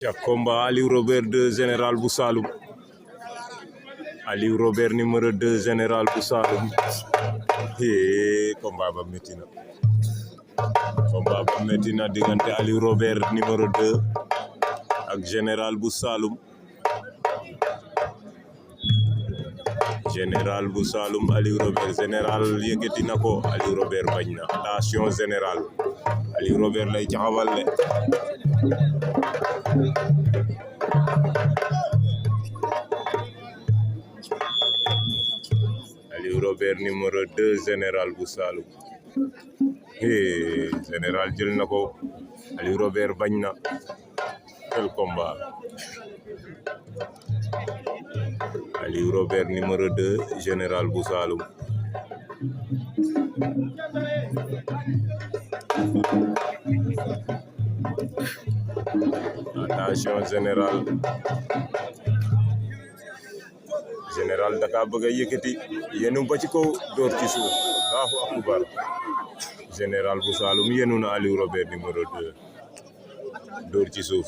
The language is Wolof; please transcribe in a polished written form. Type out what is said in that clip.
ca combat Aliou Robert 2 général bu Saloum. Aliou Robert numéro 2 général bu Saloum. Combat ba métti na. Combat ba métti na diggante Aliou Robert numéro 2 ak général bu Saloum. Général bu Saloum Aliou Robert général yëkkati na ko Aliou Robert bañ na. Attention général Aliou Robert lay caxabal le. Aliou Robert numéro 2 général bu Saloum. Général jël na ko Aliou Robert bañ na. Quel combat. Aliou Robert numéro 2 général bu Saloum. Attention général. Général da ka bëgg a yëkkati yenu ba ci kaw door ci suuf. Allahu akbar. Général bu Saloum yenu na Aliou Robert numéro 2 door ci suuf.